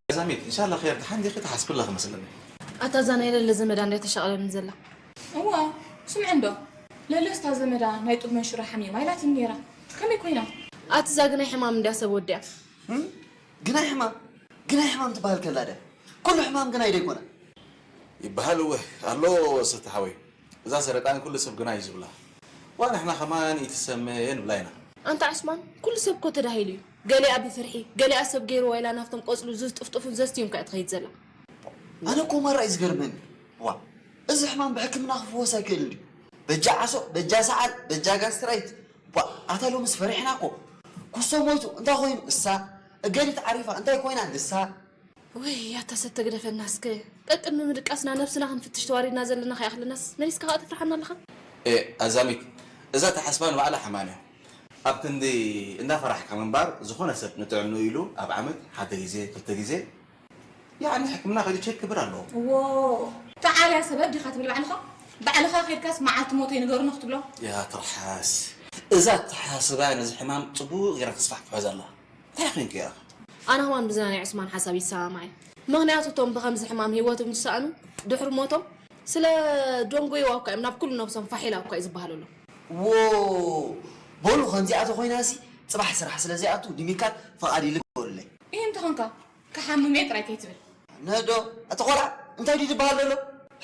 ዛሚት፣ እንሻላ ኸይር፣ ደሓን ዲኺ? ትሓስቢ ኣለኺ መስለኒ። ኣታ እዛ ናይ ለለ ዘመዳ እንድያ ተሻቕለኒ ዘላ። እዋ፣ ስምዒ እንዶ፣ ለለስ እታ ዘመዳ ናይ ጡብ መንሽሮ ሓሚማ ኢላትኒ ነይራ። ከመይ ኮይና? ኣቲ እዛ ግናይ ሕማም እንድያ ሰብ ወዲያ። ግናይ ሕማም ግናይ ሕማም ትበሃል ከላ ድያ? ኩሉ ሕማም ግናይ ዶ ኣይኮነን? ይበሃል እወ ኣሎ ሰተ ሓወይ። እዛ ሰረጣን ኩሉ ሰብ ግናይ እዩ ዝብላ። ዋ ንሕና ከማን ኢትሰመየ ንብላ ኢና። ኣንታ ዕስማን፣ ኩሉ ሰብ እኮ ተዳሂሉ እዩ። ገሊኣ ብፍርሒ፣ ገሊኣ ሰብ ገይርዋ ኢላ ናብቶም ቆጽሉ ዝጥፍጥፉን ዘስትዩን ከኣ ትኸይድ ዘላ። ኣነ እኮ ማራ እዩ ዝገርመኒ። ዋ፣ እዚ ሕማም ብሕክምና ክፍወስ ኣይክእልን ድዩ? በጃ ዓሶ፣ በጃ ሰዓል፣ በጃ ጋስትራይት። ዋ፣ ኣታ ሎምስ ፈሪሕና እኮ። ኩሶ ሞይቱ እንታይ ኮይኑ እሳ፣ እገሊት ዓሪፋ እንታይ ኮይና ንሳ። ውይ ኣታ ሰተ ግደፈና እስከ። ቀቅድሚ ምድቃስና ነብስና ክንፍትሽ ተዋሪድና ዘለና ከይኣኽለናስ መሊስካ ከኣ ተፍርሓና ኣለኻ። ኤ ኣዛሚት እዛ ተሓስባ ንባዕላ ሕማም እያ። ኣብ ክንዲ እንዳፈራሕካ ምንባር ዝኾነ ሰብ ንጥዕንኡ ኢሉ ኣብ ዓመት ሓደ ግዜ ክልተ ግዜ ያኒ ሕክምና ከይዱ ቸክ ክብር ኣለዎ። ዎ ተዓብያ ሰበብ ዲኻ ትብል ባዕልኻ? ባዕልኻ ከይድካስ መዓልቲ ሞተይ ንገሩኒ ክትብሎ? ያ ትርሓስ እዛ ኣተሓሳስባ ነዚ ሕማም ጽቡቕ ጌራ ተስፋሕፍሖ ዘላ። እንታይ ኮይንኪ ኢኻ? ኣነ ከማን ብዝና ናይ ዑስማን ሓሳብ ይሰማማዕ እየ። ምኽንያቱ እቶም ብኸምዚ ሕማም ህይወቶም ዝሰኣኑ ድሕሪ ሞቶም ስለ ደንጎይዋ እኳ እዮም ናብ ኩሉ ነብሶም ፋሕ ኢላ እኳ እዩ ዝበሃለሎም። ዎ በሉ ከምዚኣ ተኾይናሲ ጽባሕ ስራሕ ስለ ዘይኣቱ ድሚካል ፍቓድ ይልገበሉለይ። እሂ እንተኾንካ ክሓምም እየ ጥራይ ከይትብል። ነዶ እቲ ቆልዓ እንታይ ድዩ ዝበሃል ዘሎ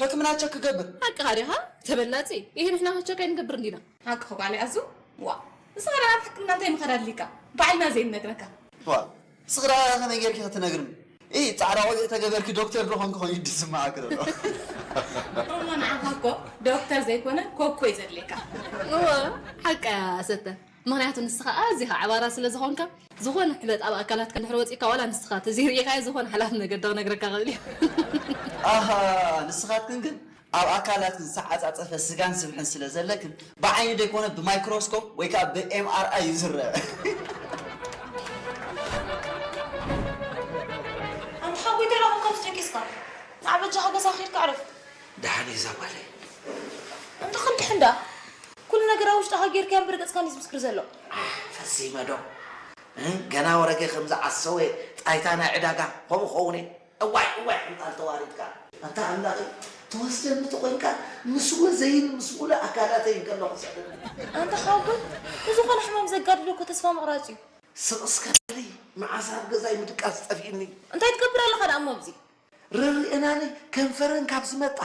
ሕክምና ቸክ ክገብር። ሓቅኻ ዲኻ ተበላጺ። እሂ ንሕና ከ ቸክ ኣይንገብርን ዲና? ሓቅኺ ጓለይ ኣዙ። ዋእ ንስኺ ደኣ ናብ ሕክምና እንታይ ምኻድ ኣድልይካ? ባዕልና ዘይንነግረካ። ዋእ ንስኺ ደኣ ከመይ ጌርኪ ክትነግርኒ? ኢሂ ጻዕዳ ቆቢዕ ተገበርኪ ዶክተር ዶ ኾንኪ ኾይኑ ድዩ ዝስምዓኪ ዘሎ? እሞ ንዓኻ እኮ ዶክተር ዘይኮነ ኮኮ እዩ ዘድልየካ። እወ ሓቃ እያ ሰተ። ምኽንያቱ ንስኻ ኣዚኻ ዓባራ ስለ ዝኾንካ ዝኾነ ሕበጥ ኣብ ኣካላትካ እንድሕር ወጺእካ ዋላ ንስኻ ተዘይርእኻዮ ዝኾነ ሓላፊ ነገር ዶ ክነግረካ ክእል እየ። ኣሃ ንስኻትክን ግን ኣብ ኣካላትክን ዝተዓጻጸፈ ስጋን ስብሕን ስለ ዘለክን ብዓይኒ ደይኮነ ብማይክሮስኮፕ ወይ ከኣ ብኤምኣርኣይ እዩ ዝረኣ። ኣንታ ሓወይ እንታይ ደኣ ከምዚ ደቂስካ? ንዓ በጃኻ ገዛ ኬድካ ዕረፍ። ደሓን እየ እዛ ጓለይ። እንተ ክንድሕን ደኣ ኩሉ ነገር ኣብ ውሽጥኻ ጌርካዮ እምበር ገጽካ እንድዩ ዝምስክር ዘሎ። ኣሕ ፈሲመ ዶ? እ ገና ወረገ ከም ዝዓሰወ ጣይታ ናይ ዕዳጋ ከምኡ ክኸውን እየ። እዋይ እዋይ ሕንጣል ተዋሪድካ። ኣንታ ኣምላኸይ ትወስደኒ ተኾይንካ ምስ ወዘይን ምስ ሙሉእ ኣካላተይ እንከለኹ ሰደኒ። ኣንታ ሓወቦይ ብዝኾነ ሕማም ዘጋድዶ እኮ ተስፋ ምቕራጽ እዩ። ስቕ እስከ በሊ መዓስ ኣብ ገዛይ ምድቃስ ጠፊእኒ። እንታይ ትገብር ኣለኻ ደኣ እሞ ኣብዚ? ረሪኤናኒ ከንፈረን ካብ ዝመጣ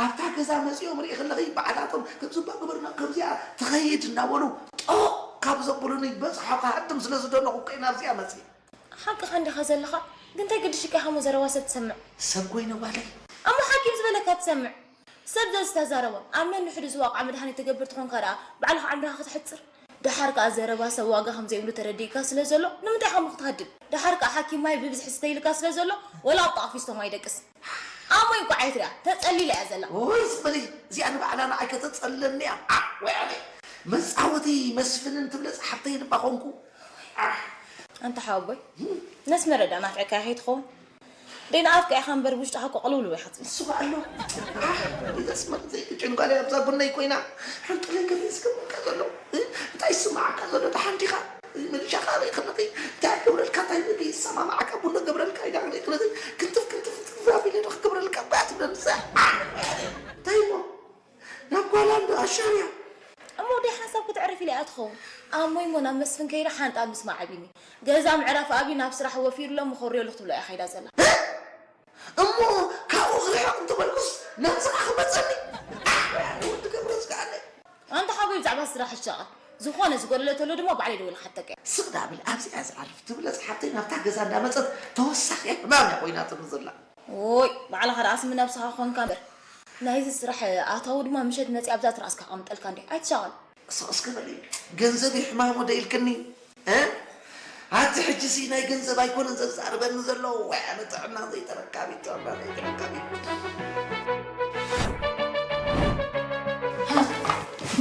ኣብታ ገዛ መጺኦም ርኢ ከለኺ ባዕላቶም ከምዚ እባ ግበርና ከምዚኣ ትኸይድ እናበሉ ጦቕ ካብ ዘብሉኒ በጽሖ ክሃድም ስለ ዝደለኹ እኮ እየ ናብዚኣ መጺአ። ሓቅኻ እንዲኻ ዘለኻ ግን እንታይ ገድሽ ኢልካ ኢኻሞ ዘረባ ሰብ ትሰምዕ። ሰብ ኮይነ ጓለይ። እሞ ሓኪም ዝበለካ ትሰምዕ። ሰብ ዘዝተዛረቦ ኣብ ነንሕዱ ዝዋቕዓ መድሃኒት ትገብር ተኾንካ ደኣ ባዕልኻ ዕምርኻ ከተሕጽር። ደሓር ከኣ ዘረባ ሰብ ዋጋ ከም ዘይብሉ ተረዲእካ ስለ ዘሎ ንምንታይ ኢኻ እሞ ክትሃድም? ደሓር ከኣ ሓኪም ማይ ብብዝሒ ስተ ኢልካ ስለ ዘሎ ወላ ኣብ ጥቓ ፊስቶ ማይ ደቅስ። ኣሞይ እንቋዕ ኣይትሪኣ ተጸሊላ እያ ዘላ። ኦይ ዝበሊ እዚኣ ንባዕላ ንዓይ ከተጸልለኒ እያ። ዓዕ ወይ ኣነ መጻወቲ መስፍንን ትብለጽ ሓብተይን እባ ኾንኩ። ዓሕ። ኣንታ ሓወቦይ ነስመረ ደኣ ናፍዕካያ ከይትኸውን። ደይ ንኣፍካ ኢኻ እምበር ብውሽጥኻ እኮ ቅልውልው ኢኻ ትብል። እሱ ከኣ ኣሎ። ኣሕ ኢዛስ መርዘይ ቅጭን ጓለይ ኣብዛ ጎነይ ኮይና ሓንጥለይ ገለ እዩ ዝገብረካ ዘሎ። እ? እንታይ ይስምዓካ ዘሎ ደሓን ዲኻ? እ፣ መሊሻ ከኣ ርኢ ከለኺ እንታይ ክገብረልካ እንታይ ምግቢ ይሰማምዓካ ቡን ዶ ክገብረልካ ኢላ ክርኢ ከለኺ ክንትፍ ክንትፍ ክትፍ ኣቢለ ዶ ክገብረልካ እባ እያ ትብለኒ እዛ። ኣሕ! እንታይ እሞ? ናብ ጓላ እንዶ ኣሻርያ። እሞ ወደይ ሓንሳብ ክትዕርፍ ኢላ እያ ትኸውን። ኣሞይ እሞ ናብ መስፍን ከይደ ሓንጣል ምስማዕ ኣቢኒ። ገዛ ምዕራፍ ኣብዩ ናብ ስራሕ ወፊሩ ኣሎ እሞ ከውርዮ ኣሎ ክትብሎ እያ ከይዳ ዘላ። እሞ ካብኡ ክርሕቕ እንተበልኩስ ናብ ስራሕ ክመጸኒ? ኣሕ፣ ወዲ ገብረ ዝከኣለ። ኣንታ ሓወይ ብዛዕባ ስራሕ ይሻቐል። ዝኾነ ዝጎደለ ተሎ ድማ ባዕለይ ደዊለ ክሓተካ እየ። ስቕ ደኣ በል ኣብዚኣ እያ ዝዓርፍ ትብለጽ ሓብተይ ናብታ ገዛ እንዳመጸት ተወሳኺ ሕማም እያ ኮይናትኒ ዘላ። ኦይ ባዕልኻ ደኣ ስሚ ነብስኻ ኮንካ እምበር ናይዚ ስራሕ ኣታዊ ድማ ምሸት መጺኣ ኣብዛ ትርኣስካ ከቐምጠልካ እንድየ ኣይትሻቐል። ስቕ እስከ በሊ ገንዘብ እዩ ሕማሙ ዶ ኢልክኒ እ ኣቲ ሕጂሲ ናይ ገንዘብ ኣይኮነን ዘዛርበኒ ዘሎ ወይ ኣነ ጥዕና ዘይተረካቢት ጥዕና ዘይተረካቢት።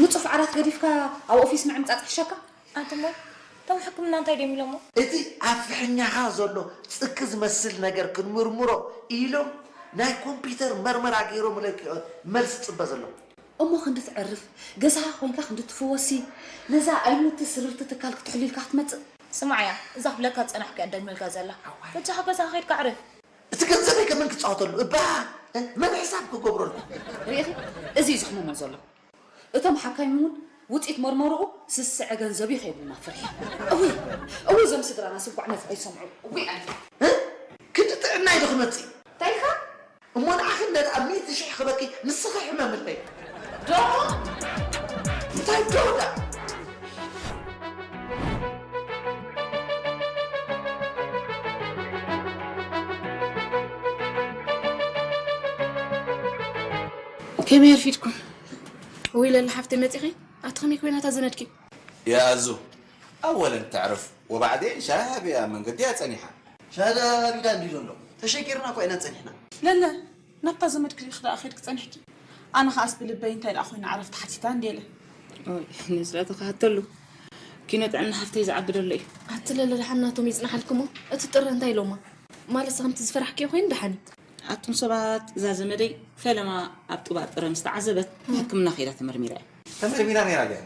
ንጹፍ ዓራት ገዲፍካ ኣብ ኦፊስ ምዕምጻጽ ይሕሸካ። ኣንተ እሞ እቶም ሕክምና እንታይ ድዮም ኢሎሞ? እቲ ኣብ ፍሕኛኻ ዘሎ ጽኪ ዝመስል ነገር ክንምርምሮ ኢሎም ናይ ኮምፒተር መርመራ ገይሮምለኪ መልሲ ጽበ ዘለኹ። እሞ ክንዲ ትዕርፍ ገዛኻ ኮይንካ ክንዲ ትፍወሲ ነዛ ኣይምቲ ስርርቲ ትካል ክትሕሉ ኢልካ ክትመጽእ? ስማዕያ እዛ ክብለካ ዝጸናሕኩ እያ ትደግመልካ ዘላ። በጃኻ ገዛኻ ከይድካ ኣዕርፍ። ገንዘበይ ከመን ክጻወተሉ እባ? መን ሕሳብ ክገብረሉ? ርኢኺ፣ እዚ እዩ ዝሕምሞ ዘሎ። እቶም ሓካይም እውን ውፅኢት መርመርኡ ስስዐ ገንዘብ እዩ ከይብሉና ፍርሒ። እውይ፣ እውይ፣ እዞም ስድራና ስጓዕ ነዚ ኣይሰምዑ። እውይ ኣነ። እ? ክንዲ ጥዕና ኢሉ ክመፅእ። እንታይ ኢልካ? እሞ ንዓኺ እንደ ደኣ ሚእቲ ሽሕ ክበኪ ንስኺ ሕመምለይ። ዶ? እንታይ ዶ ደኣ? ከመይ ኣርፊድኩም? ውይ ለለ ሓፍተይ መፂኺ? ኣቲ ከመይ ኮይና እታ ዘመድኪ? يا أزو، أولا تعرف وبعدين شهابي من قد يا سنيحة. شهادة بيدان دي دولو. تشكرنا كوينا سنيحنا. ለለ ናብታ ዘመድኪ ዲኺ ደኣ ኸይድኪ ጸኒሕኪ? ኣነ ኸኣስ ብልበይ እንታይ ደኣ ኮይና ዕረፍቲ ሓቲታ እንድየ ኢለ። ኦይ፣ ንስለ ተኻተሉ። ኪኖ ጥዕና ሓፍተይ ዝዓቢ ደሎ እዩ። ኣቲ ለለ ደሓን ናቶም ይጽናሓልክሞ። እቲ ጥረ እንታይ ኢሎማ? ማለት ከምቲ ዝፈራሕክዮ ኮይኑ ደሓን እዩ። ኣቱም ሰባት፣ እዛ ዘመደይ ፈለማ ኣብ ጡባ ጥረ ምስ ተዓዘበት፣ ሕክምና ከይዳ ተመርሚራ እያ። ተመርሚራ ነይራ ድያ?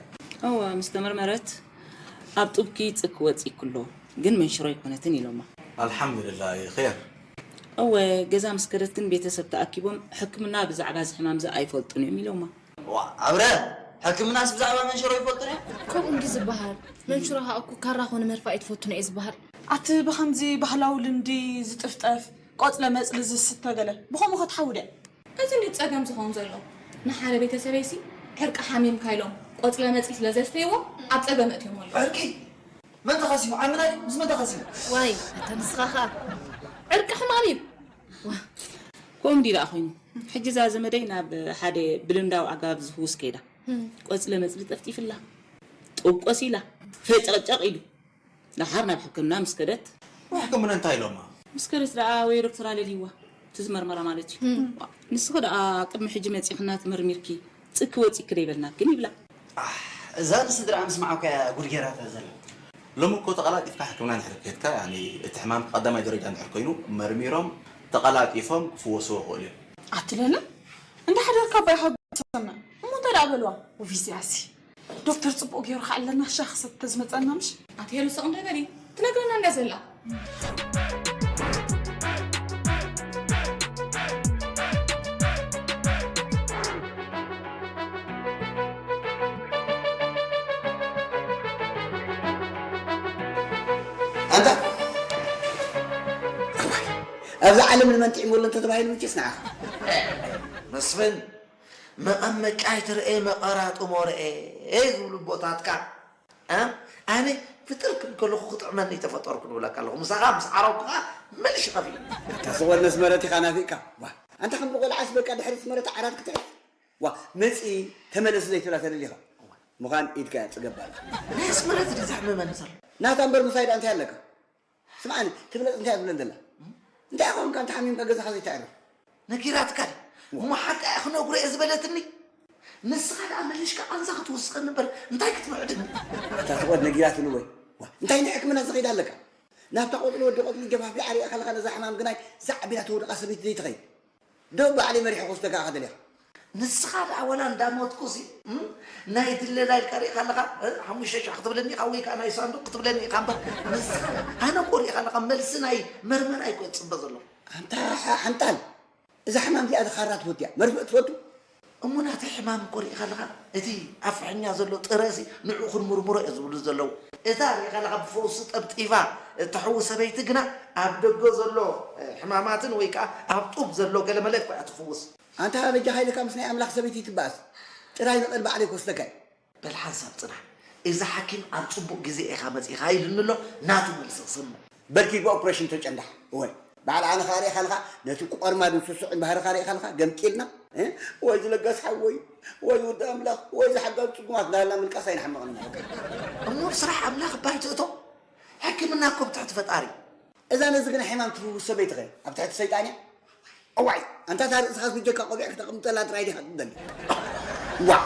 እወ፣ ምስ ተመርመረት ኣብ ጡብኪ ጽክ ወጺእኩ ኣሎ፣ ግን መንሽሮ ኣይኮነትን ኢሎማ። ኣልሓምዱሊላህ፣ ኸይር። እወ፣ ገዛ ምስ ከደት ግን ቤተሰብ ተኣኪቦም ሕክምና ብዛዕባ እዚ ሕማም እዚ ኣይፈልጡን እዮም ኢሎማ። ዋ፣ ኣብረ፣ ሕክምናስ ብዛዕባ መንሽሮ ይፈልጡን እዮም? ከምኡ እንዲ ዝበሃል። መንሽሮ ኸኣ እኮ ካራ ኾነ መርፍእ ኣይትፈቱን እየ ዝበሃል። ኣቲ ብኸምዚ ባህላዊ ልምዲ ዝጥፍጠፍ ቆጽለ መጽሊ ዝስተ ገለ ብኸምኡ ኸትሓዊ ድያ? እዚ እንዲ ጸገም ዝኸውን ዘሎ? ንሓደ ቤተሰበይሲ ዕርቂ ሓሚምካ ኢሎም ቆጽለ መጽሊ ስለ ዘስተይዎ ኣብ ጸገም ኣእትዮሞ ኣለዉ። ዕርቂ? መን ተኻሲሙ? ዓምና ድዩ? ምስ መን ተኻሲሙ? ዋይ፣ ኣታ ንስኻ ኸኣ። ዕርቂ ሕማም እዩ። ዋ። ከምኡ እንዲ ደኣ ኮይኑ። ሕጂ እዛ ዘመደይ ናብ ሓደ ብልምዳዊ ኣገባብ ዝፍውስ ከይዳ። እም። ቆጽለ መጽሊ ጠፍጢፍላ። ጡብ ቆሲላ። ፈጨቕጨቕ ኢሉ። ደሓር ናብ ሕክምና ምስ ከደት። ሕክምና እንታይ ኢሎማ? ምስ ከደት ደኣ ወይ ዶክተር ኣለልይዋ። እቲ ዝመርመራ ማለት እዩ። እም። ንስኺ ደኣ ቅድሚ ሕጂ መጺኽና ተመርሚርኪ ጽኪ ወጺእኪ ዶ ይበልናክን ይብላ። ኣሕ፣ እዛ ንስድራ ምስማዕ እኮ እያ ጉድ ጌራታ ዘላ። ሎሚ እኮ ተቐላጢፍካ ሕክምና እንድሕር ከድካ፣ ያኒ እቲ ሕማም ቀዳማይ ደረጃ እንድሕር ኮይኑ መርሚሮም ተቐላጢፎም ክፍወስዎ ይኽእሉ እዮም። ኣትለና እንዳ ሓደርካ እባ ኢኻ ትሰምዕ። እሞ እንታይ ደኣ በልዋ? ውይ እዚኣሲ ዶክተር ጽቡቕ ገይሩ ከኣ ኣለና ሻሂ ክሰቲ ተዝመጸና ምሽ? ኣቲ ሄሉ ስቕ እንደ በሊ ትነግረና እንዳ ዘላ። ኣንታ እዋይ፣ ኣብዚ ዓለም ንመን ጥዒምሉ እንተተባሂሉ ምችስ ንዓኻ። መስፍን፣ መቐመጫ ኣይትርኤ መቐራጥሞ ርኤ ዝብሉ ኣቦታትካ። እ? ኣነ ፍጥር ክብል ከለኹ ክጥዕመኒ ተፈጠርኩ ንብለካ ኣለኹ። ምሳኻ ምስ ዓረብኩ ኸዓ መልሽ ኸፊ። ኣታ ስቕ በል ነስመረት ኢኻ ናፊቕካ። ዋ፣ ኣንታ ከም ብቆልዓስ በቃ ድሕሪ ስመረት ዓራት ክትሕዝ። ዋ፣ መጺ ተመለስ ዘይትብላ ተደሊኻ። ምዃን ኢድካ እያ ጽገብ ኣላ። ናይ ኣስመረት ድዩ ዘሕምመኒ ዘሎ? ናታ እምበር ምሳይ ደኣ እንታይ ኣለካ? ስምዓኒ፣ ትብለጽ እንታይ እያ ትብለን ዘላ? እንታይ ኮንካ እንተ ሓሚምካ ገዛኻ ዘይተዕርፍ? ነጊራትካ ድያ? እሞ ሓቃ እያ ክነግሮ እየ ዝበለትኒ። ንስኻ ደኣ መሊሽካ ቃንዛ ክትውስኸኒ እምበር እንታይ ክትምዕድኒ? ኣታ ትቖድ ነጊራትኒ ወይ? ዋ፣ እንታይ ንሕክምና ዝኸይድ ኣለካ? ናብታ ቆጽሊ ወዲ ቆጽሊ ጀፋፊ ዓሪኻ ኣለኻ ነዛ ሕማም ግናይ ዛዕ ቢላ ተወድቓ ሰበይቲ ዘይትኸይድ። ዶ ባዕለይ መሪሐ ክወስደካ ኢኻ ደሊኻ? ንስኻ ደኣ ወላ እንዳሞትኩሲ፣ እም? ናይ ድለላ ኢልካ ርኢኻ ኣለኻ? እ? ሓሙሽተ ሽሕ ክትብለኒ ኢኻ ወይ ከኣ ናይ ሳንዱቕ ክትብለኒ ኢኻ እምበር፣ ንስኻ ደኣ ኣነ እኮ ርኢኻ ኣለኻ፣ መልሲ ናይ መርመራ እኮ እየ ዝጽበ ዘለኹ። ኣንታ ሓንጣል፣ እዛ ሕማም እዚኣ ካራ ትፈቱ እያ። መርፍእ ትፈቱ? እሞ ናተይ ሕማም እኮ ርኢኻ ኣለኻ? እቲ ኣብ ፍሕኛ ዘሎ ጥረሲ ንዕኡ ክንምርምሮ እየ ዝብሉ ዘለዉ። እታ ርኢኻ ኣለኻ ብፈውሲ ጠብጢፋ እትሕዊ ሰበይቲ ግና ኣብ ደገ ዘሎ፣ እ፣ ሕማማትን ወይ ከኣ ኣብ ጡብ ዘሎ ገለመለ እኮ እያ ትፍውስ። ኣንታ በጃኻ ኢልካ ምስ ናይ ኣምላኽ ሰበይቲ ይትበኣስ። ጥራይ ንቐል ባዕለይ ክወስደካ እየ። በል ሓንሳብ ጽናሕ። እዚ ሓኪም ኣብ ጽቡቕ ግዜ ኢኻ መጺእኻ ኢሉኒ ኣሎ፣ ናቱ መልሲ ክሰምዕ። በርኪ ብኦፕሬሽን ተጨንዳሕ። እወ። ባዕል ኣነ ኸኣ ርኢኻ ኣለኻ፣ ነቲ ቆርማድን ስሱዕን ባህርኻ ርኢኻ ኣለኻ፣ ገምጢልና። እ? ወይ ዝለገስ ሓወይ፣ ወይ ውዲ ኣምላኽ፣ ወይ ዝሓጋዙ ጽጉማት እንዳበልና ምልቃስ ኣይንሓምቕን ኢና። እሞ ብስራሕ ኣምላኽ ባይ ትእቶ? ሕክምና እኮ ብትሕቲ ፈጣሪ። እዛ ነዚ ግና ሕማም ትፍውስ ሰበይትኸ ኣብ ትሕቲ ሰይጣን እያ? እዋይ፣ ኣንታ እታ ርእስኻስ ብጀካ ቆቢዕ ክተቕምጠላ ጥራይ ዲኻ ትደሊ? ዋዕ!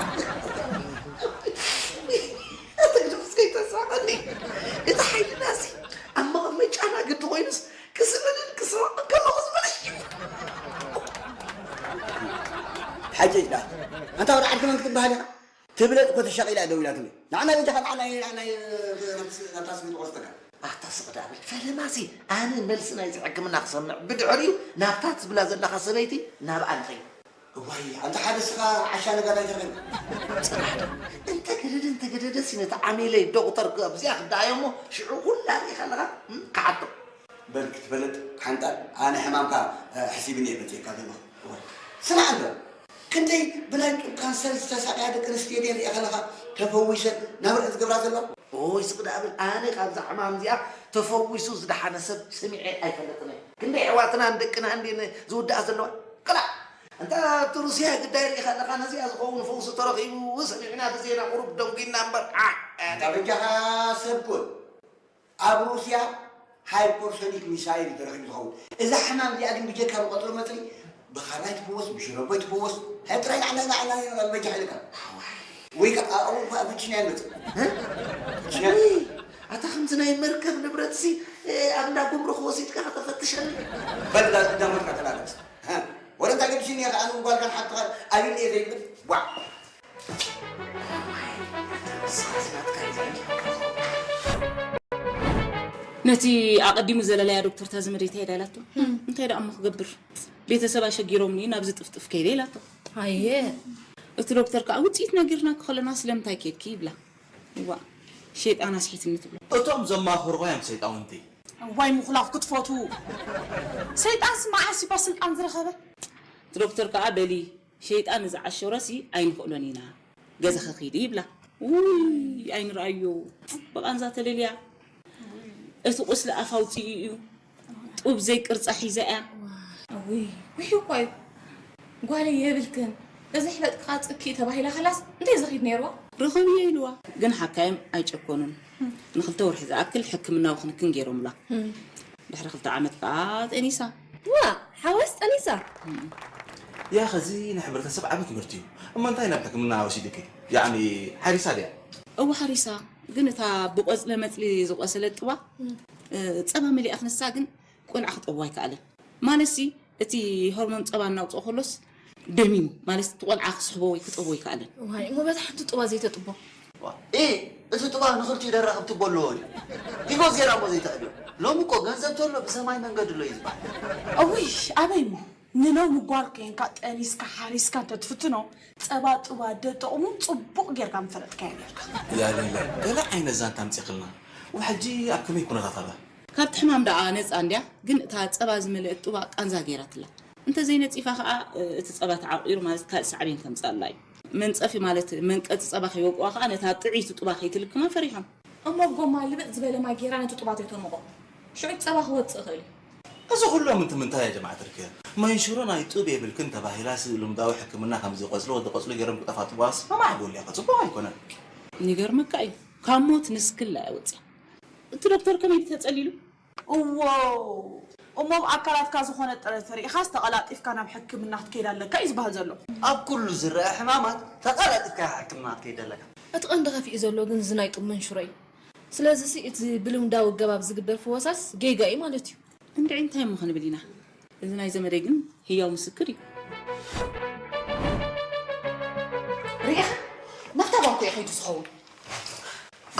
ኣታ ግደፍስ ከይተሳቐኒ። እቲ ሓይልናሲ ኣብ መቐመጫና ግዲ ኮይኑስ ክስእልን ክስረቕን ከለኹ ዝበለሽ እዩ። ሓጨጭ ደኣ። ኣንታ ወደ ዓድኪ መን ክትበሃል ኢኻ? ትብለጥ እኮ ተሻቒላ እያ ደው ኢላትኒ። ንዓና በጃኻ ንዓና፣ ንዓና፣ ናብታ ስሚንቶ ክወስደካ። ኣታ ስቕ ደኣ በል። ፈለማሲ ኣነ መልሲ ናይዚ ሕክምና ክሰምዕ፣ ብድሕሪኡ ናብታ ትብላ ዘለኻ ሰበይቲ ናብኣ ንኸይድ። እዋይ፣ ኣንታ ሓደ ስኻ ዓሻ ነጋዳይ ተረኺቡ። ጽናሕ ደኣ። እንተ ገደደ፣ እንተ ገደደሲ ነቲ ዓሚለይ ዶክተር ኣብዚኣ ክደኣዮ እሞ ሽዑ ኩላ ርኢኻ ኣለኻ፣ እም፣ ክሓቶ። በል ክትፈልጥ ሓንጣል፣ ኣነ ሕማምካ፣ እ፣ ሕሲብኒ እየ መጺእካ ዘለኹ። እዋይ። ስማዕ እንዶ፣ ክንደይ ብናይ ጡብ ካንሰር ዝተሳቕያ ደቂ ኣንስትዮ ድየን ሪኢኻ ኣለኻ ተፈዊሰን ናብ ርዕን ዝገብራ ዘለዋ? ኦይ፣ ስቕ ደኣ በል፣ ኣነ ካብዛ ሕማም እዚኣ ተፈዊሱ ዝደሓነ ሰብ ሰሚዐ ኣይፈልጥን እየ። ክንደይ ኣሕዋትናን ደቅናን ድየን ዝውድኣ ዘለዋ? ቅላዕ! እንታ ኣብቲ ሩስያ ግዳይ ርኢኻ ኣለኻ፣ ነዚኣ ዝኸውን ፈውሲ ተረኺቡ ሰሚዕና ብዜና ቁሩብ ደንጒና እምበር፣ ዓሕ! እንታ በጃኻ ሰብ ኩን። ኣብ ሩስያ ሃይፐርሶኒክ ሚሳይል እዩ ተረኺቡ ዝኸውን። እዛ ሕማም እዚኣ ግን ብጀካ ብቐጽሪ መጽሪ ብኻራይ ትፍወስ፣ ብሽረቦ ትፍወስ። ሃይ ጥራይ ንዓና፣ ንዓና፣ ንዓና በጃ ኢልካ። ወይ ከኣ ኣብኡ ከኣ ብችንያ ንመጽእ። እ? ብችንያ። ውይ፣ ኣታ ከምዚ ናይ መርከብ ንብረትሲ፣ እ፣ ኣብ እንዳ ጉምሩክ ወሲድካ ከተፈትሸኒ። በል፣ እዛ እንዳሞትካ ተላገጽ። እ? ወረ እንታይ ገዲሱኒ እየ ከኣ ንጓልካን ሓብትኻን ኣብዩኒ እየ ዘይብል? ዋዕ። ነቲ ኣቐዲሙ ዘለለያ ዶክተር እታ ዘመደይ እንታይ ኢላ ኢላቶ? እንታይ ደኣ እሞ ክገብር? ቤተሰብ ኣሸጊሮምኒ ናብዚ ጥፍጥፍ ከይደ ኢላቶ። ኣየ። እቲ ዶክተር ከኣ ውጽኢት ነጊርናኪ ከለና ስለምንታይ ከድኪ ይብላ። እዋ፣ ሸይጣን ኣስሒትኒ ትብሎ። እቶም ዘማኽርዎ እዮም ሰይጣውንቲ። እዋይ ምኹላፍ ክትፈትዉ። ሰይጣንስ መዓስ እኳ ስልጣን ዝረኸበ? እቲ ዶክተር ከኣ በሊ ሸይጣን ንዝዓሸረሲ ኣይንኽእሎን ኢና። ገዛኺ ኺዲ ይብላ። ውይ ኣይንርኣዮ። ብቓንዛ ተለልያ። እቲ ቁስሊ ኣፍ ኣውጺኡ እዩ። ጡብ ዘይቅርጻ ሒዛ እያ። ውይ ውይ እኮ እዩ። ጓለይ የብልክን። እዚ ሕበጥካ ጽኪ ተባሂላ ከላስ እንታይ ዝኺድ ነይርዋ? ርኸብዮ ኢልዋ። ግን ሓካይም ኣይጨኮኑን። ንኽልተ ወርሒ ዝኣክል ሕክምናዊ ክንክን ገይሮምላ። ድሕሪ ክልተ ዓመት ከኣ ጠኒሳ። ዋ፣ ሓወስ ጠኒሳ። ያ ኸዚ ንሕብረተሰብ ዓቢ ትምህርቲ እዩ። እሞ እንታይ ናብ ሕክምና ወሲድኪ? ያዕኒ ሓሪሳ ድያ? እወ ሓሪሳ፣ ግን እታ ብቆጽለ መጽሊ ዝቆሰለት ጥባ፣ እ፣ ጸባ መሊኣ ክንሳ ግን ቆልዓ ክጠቡ ኣይከኣለን። ማለትሲ እቲ ሆርሞን ጸባ እናውጽኦ ከሎስ ደሚሙ፣ ማለት እቲ ቆልዓ ክስሕቦ ወይ ክጠቡ ኣይከኣለን። ዋይ፣ እሞ በታ ሓንቲ ጥባ ዘይተጥቦ? ዋ፣ ኢ፣ እቲ ጥባ ንኽልቲኡ ደራኽብ ትቦ ኣለዎ እዩ። ኢጎ ዜራ እሞ ዘይተዕልዮ። ሎሚ እኮ ገንዘብ ተሎ ብሰማይ መንገዲ ኣሎ እዩ ዝበሃል። እውይ፣ ኣበይ እሞ? ንሎሚ ጓል ኮይንካ ጠኒስካ ሓሪስካ እንተትፍትኖ፣ ጸባ ጥባ ደጠቕሙ ጽቡቕ ጌርካ ምፈለጥካዮ ኔርካ። ያለለ፣ ገለ ዓይነት ዛንታ ኣምጺኽልና። ወሕጂ ኣብ ከመይ ኩነታት ኣላ? ካብቲ ሕማም ደኣ ነጻ እንድያ፣ ግን እታ ጸባ ዝመልአት ጥባ ቃንዛ ገይራትላ። እንተ ዘይነጺፋ ከኣ፣ እ፣ እቲ ጸባ ተዓቂሩ ማለት ካልእ ሳዕቤን ከምጽኣላ እዩ። መንጸፊ ማለት መንቀጺ ጸባ ከይወቅዋ ከኣ ነታ ጥዕይቲ ጥባ ከይትልክማ ፈሪሖም። እሞ ብጎማ ልብጥ ዝበለ ማይ ጌራ ነቲ ጡባ ተይተምቖ። ሽዑ ጸባ ክወጽእ ይኽእል እዩ። እዚ ኩሎም እንት ምንታይ እያ ጀማዓ ትርክያ? መንሽሮ ናይ ጡብ የብልክን ተባሂላስ ልምዳዊ ሕክምና ከምዚ ቆጽሊ ወዲ ቆጽሊ ገይሮም ክጠፋጥዋስ መማዕጎል እያ፣ ጽቡቕ ኣይኮነን። ይገርመካ እዩ፣ ካብ ሞት ንስክላ እያ ወጽያ። እቲ ዶክተር ከመይ ድዩ ተጸሊሉ? እዎ፣ እሞ ኣብ ኣካላትካ ዝኾነ ጥረት ተሪእኻስ ተቐላጢፍካ ናብ ሕክምና ክትከይድ ኣለካ እዩ ዝበሃል ዘሎ። ኣብ ኩሉ ዝረኣ ሕማማት ተቐላጢፍካ ሕክምና ክትከይድ ኣለካ። እቲ ቀንዲ ከፊኡ ዘሎ ግን እዚ ናይ ጡብ መንሽሮ እዩ። ስለዚሲ እቲ ብልምዳዊ ኣገባብ ዝግበር ፍወሳስ ጌጋ እዩ ማለት እዩ። እንድዒ እንታይ እሞ ክንብል ኢና? እዚ ናይ ዘመደይ ግን ህያው ምስክር እዩ። ርኢኻ? ናብታ ባንኮ እዩ ከይዱ ዝኸውን።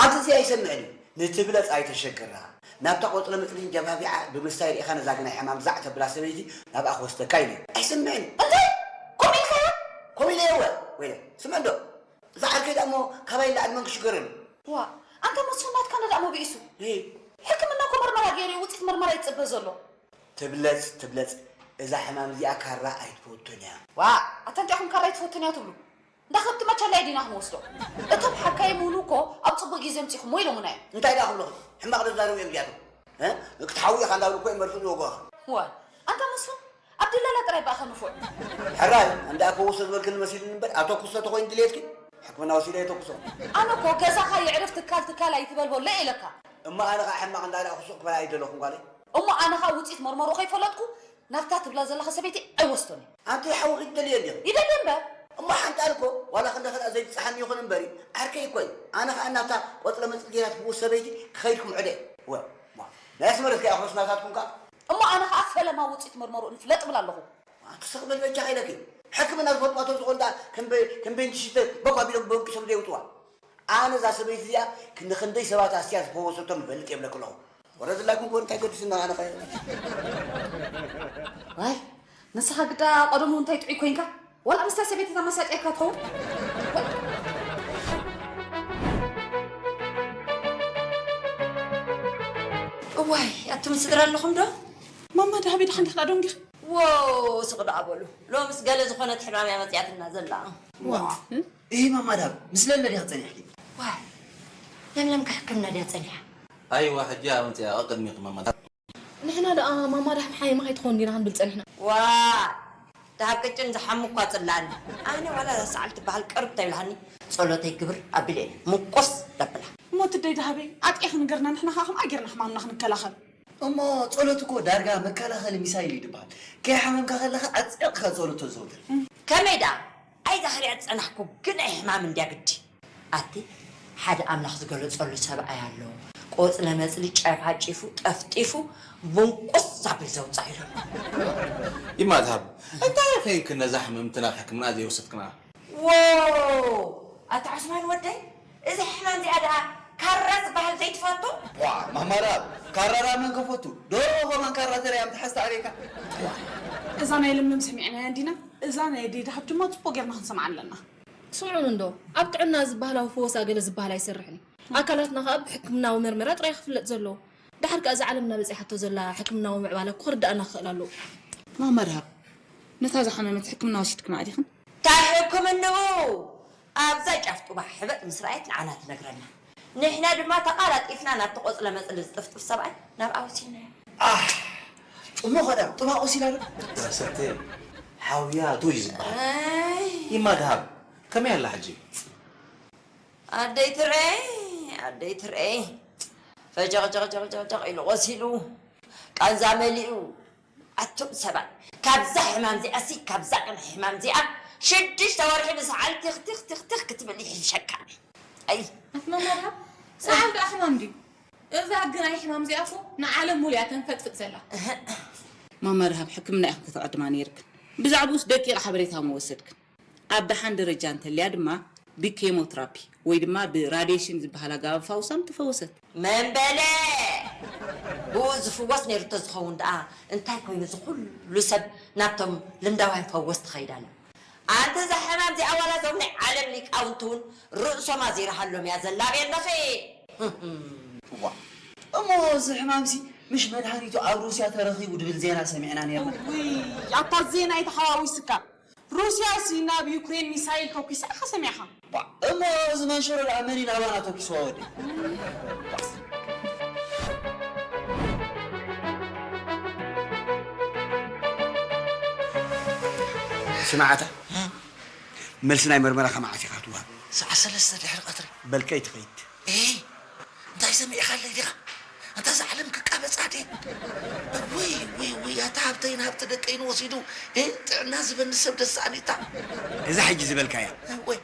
ኣቲ እዚ ኣይሰምዕን እዩ። ንትብለጽ ኣይተሸግራ። ናብታ ቆጽለ መጽሊ እንጀባቢዓ ብምስታይ ርኢኻ ነዛ ግናይ ሕማም ዛዕ ተብላ ሰበይቲ ናብኣ ክወስደካ ኢለ። ኣይሰምዕን። እንታይ? ከምኡ ኢልካዮ? ከምኡ ኢለዮ እወ። ወይለ፣ ስምዕ እንዶ። እዛ ዓርከይ ደኣ እሞ ካባይ ንላዕሊ መን ክሽገረሉ? ዋ፣ ኣንታ መስፍን ናትካ ነዳእ መቢኢሱ። እ። ሕክምና እኮ መርመራ ገይሩ እዩ፣ ውጽኢት መርመራ ይጽበ ዘሎ። ትብለጽ፣ ትብለጽ፣ እዛ ሕማም እዚኣ ካራ ኣይትፈቱን እያ። ዋ፣ ኣታ እንዲኹም ካራ ኣይትፈቱን እያ ትብሉ? እንዳ ከብቲ መቸላይ ዲና ክንወስዶ? እቶም ሓካይም እውን እኮ ኣብ ጽቡቕ ግዜ ኣምጺኹሞ ኢሎምና እዮም። እንታይ ደኣ ክብሉኺ? ሕማቕ ዶ ዝዛረቡ እዮም እዚኣቶም? እ? ክትሓዊ ኢኻ እንዳበሉ እኮ እዮም መርፍእ ዝወግኡኻ። ዋይ፣ ኣንታ መስፍን፣ ኣብ ድለላ ጥራይ በኣኻ ንፉዕ። ሕራይ፣ እንዳ ክወስዶ ዝበልክኒ መሲሉኒ እምበር፣ ኣተኩሶ ተኾይኑ ድሌትኪ፣ ሕክምና ወሲደ የተኩሶ። ኣነ እኮ ገዛኻ የዕርፍ ትካል ትካል ኣይትበል በሎ ኢለካ። እሞ ኣነ ኸኣ ሕማቕ እንዳበልኩ ሱቕ ክበላ ኣይደለኹን ጓለይ። እሞ ኣነ ኸኣ ውጽኢት መርመርኡ ከይፈለጥኩ ናብታ ትብላ ዘለኻ ሰበይቲ ኣይወስዶን እየ። ኣንቲ ሓውኺ ትደልዮ እንዲኺ? ይደሊ እምበር። እሞ ሓንጣል እኮ ዋላ ክንደ ኸኣ ዘይብጽሓኒ ይኹን እምበሪ፣ ዓርከይ እኮ እዩ። ኣነ ኸኣ ናብታ ቆጽለ መጽሊ ጌራ ትፍውስ ሰበይቲ ክኸይድ ክምዕዶ እየ። ወ፣ ዋ፣ ናይ ኣስመረት ከኣ ኣኽሎስ ናታትኩም ከኣ። እሞ ኣነ ኸኣ ፈለማ ውጽኢት መርመርኡ ንፍለጥ እብል ኣለኹ። ኣንቲ ስቕ በል በጃኺ ኢለኪ። ሕክምና ዝፈልጥዋ ተዝኾን ደኣ ከም በ-፣ ከም ቤንችሽተ በኳ ቢሎም በንቂሶም ዘይውጥዋ። ኣነ እዛ ሰበይቲ እዚኣ ክንዲ ክንደይ ሰባት ኣስትያ ዝፈወሰቶም ይፈልጥ እየ እብለኪ ኣለኹ። ወረድላኩም ጎን እንታይ ገዲሱና ኣነ ኸ? ዋይ፣ ንስኻ ግዳ ቀደሙ እንታይ ጥዑይ ኮንካ? ዋላ ምስታ ሰበይቲ ተመሳጢርካ ትኸውን? እዋይ፣ ኣቱም ስድራ ኣለኹም ዶ? ማማ ደሃቢ ድኻ እንዲኻ ደንጊኻ? ዎ፣ ስቕ ደኣ በሉ። ሎምስ ገለ ዝኾነት ሕማም እያ መጺኣትና ዘላ። ዋ። እህ፣ ማማ ደሃብ፣ ምስ ለምለ ዲኻ ጸኒሕኪ? ዋ፣ ለምለም ከሕክምና ድያ ጸኒሓ? ኣይዋ፣ ሕጂ እያ መጺኣ፣ ቅድሚኺ ማማ ደሃብ። ንሕና ደኣ ማማ ደሃብ ሓይማ ከይትኾን ዲና ክንብል ጸኒሕና። ዋ፣ ደሃብ ቅጭን ዝሓሙ እኳ ጽላኒ። ኣነ ዋላ እዛ ሰዓል ትበሃል ቅርብ ተይብልሃኒ፣ ጸሎተይ ግብር ኣቢለ እየ ምቁስ ደብላ። እሞ ትደይ ደሃበይ፣ ኣጥቂኺ ንገርና፣ ንሕና ኸኣ ከምኣ ጌርና ሕማምና ክንከላኸል። እሞ ጸሎት እኮ ዳርጋ መከላኸሊ ሚሳይል እዩ ዝበሃል። ከይሓመምካ ከለኻ ኣጽቂቕካ ጸሎት ተዘውትር። ከመይ ደኣ? ኣይዛ ክሪኣ ዝጸናሕኩ ግናይ ሕማም እንድያ ግዲ። ኣቲ ሓደ ኣምላኽ ዝገለጸሉ ሰብኣይ ኣሎ። ቆጽለ መጽሊ ጨፋጪፉ ጠፍጢፉ ምንቁስ ዛብል ዘውጽእ ኢሉ። ይማዝሃብ፣ እንታይ ኾይንክን ነዛ ሕምምትና ሕክምና ዘይወሰድክና? ዎ! ኣታ ዑስማን ወደይ፣ እዚ ሕማም እዚኣ ደኣ ካራ ዝበሃል ዘይትፈቱ? ዋ፣ ማማ ደሃብ፣ ካራ ደኣ መን ከፈቱ? ዶ ኸማን ካራ ተሪኣ ምትሓዝ ተኣበይካ? እዛ ናይ ለምለም ሰሚዕናያ እንዲና፣ እዛ ናይ ኣደይ ደሃብ ድማ ጽቡቕ ጌርና ክንሰምዓ ኣለና። ስምዑኒ እንዶ፣ ኣብ ጥዕና እዚ ባህላዊ ፈወሳ ገለ ዝበሃል ኣይሰርሕን እዩ። ኣካላትና ኸኣ ብሕክምናዊ መርመራ ጥራይ ክፍለጥ ዘለዎ። ደሓር ከኣ እዛ ዓለምና በጺሓቶ ዘላ ሕክምናዊ ምዕባለ እኮ ክርድኣና ክኽእል ኣለዎ። ማማ ደሃብ፣ ነታ ዝሓመመት ሕክምና ወሲድክና ዲኽን? እንታይ ሕክምንኡ? ኣብዛ ጫፍ ጡባ ሕበጥ ምስ ረኣየት ንዓና ትነግረና። ንሕና ድማ ተቓላጢፍና ናብቲ ቆጽለ መጽሊ ዝጥፍጥፍ ሰብኣይ ናብኣ ወሲድናዮ። ኣህ፣ እሞ ኸዳ ጡባ ቆሲላ ዶ? ሰተ ሓውያ ዶ እዩ ዝበሃል? ኣይ። ይማ ደሃብ፣ ከመይ ኣላ ሕጂ? ኣደይ ትረይ፣ ኣደይ ትረይ። ፈጀቕ ጀቕ ጀቕ ጀቕ ጀቕ ኢሉ ቆሲሉ፣ ቃንዛ መሊኡ። ኣቱም ሰባት፣ ካብዛ ሕማም እዚኣሲ፣ ካብዛ ቅንሒ ሕማም እዚኣ ሽዱሽተ ወርሒ ብሰዓል ቲኽ ቲኽ ቲኽ ቲኽ ክትብል ይሕሸካ። ኣይ። ኣቲ ማማ ደሃብ፣ ሰዓል ደኣ ሕማም ድዩ? እዛ ግናይ ሕማም እዚኣ እኮ ንዓለም ሙሉ እያ ተንፈጥፍጥ ዘላ። ማማ ደሃብ፣ ሕክምና ኢኽን ከተቐድማ ነይርክን። ብዛዕባኡስ ደቂቕ ሓበሬታ ምወሰድክን። ኣብ ደሓን ደረጃ እንተልያ ድማ ብኬሞትራፒ ወይ ድማ ብራድየሽን ዝበሃል ኣገባብ ፋውሳ ምተፈወሰት። መን በለ? ብኡ ዝፍወስ ነይሩ እንተዝኸውን ደኣ እንታይ ኮይኑ እዚ ኩሉ ሰብ ናብቶም ልምዳውያን ፈወስቲ ኸይድ ኣሎ? ኣንቲ እዛ ሕማም እዚኣ ዋላ እዞም ናይ ዓለም ሊቃውንቲ እውን ርእሶም ኣዚርሃሎም እያ ዘላ በየለኺ። እዋ፣ እሞ እዚ ሕማምሲ ምሽ መድሃኒቱ ኣብ ሩስያ ተረኺቡ ድብል ዜና ሰሚዕና ነይርና። እውይ፣ ኣታ ዜና ኣይተሓዋዊስካ። ሩስያሲ ናብ ዩክሬን ሚሳይል ተኩሳ ኢኻ ሰሚዕኻ? ባ፣ እሞ እዚ መንሸሮ ደኣ መን እዩ ናባና ተኩስዋ ወዲ? ስምዓታ፣ እም። መልሲ ናይ መርመራኻ መዓስ ኢኻ ትወሃብ? ሰዓት ሰለስተ ድሕሪ ቀትሪ። በል ከይትኸይድ። ኤይ፣ እንታይ ሰሚዕኻለይ ዲኻ? ኣንታ እዛ ዓለም ክቃበጻ ድየ? ውይ፣ ውይ፣ ውይ፣ ኣታ ሃብተይን ሃብቲ ደቀይን ወሲዱ፣ እ፣ ጥዕና ዝበኒ ሰብ ደስ ኣኒታ። እዛ ሕጂ ዝበልካያ፣ ወይ።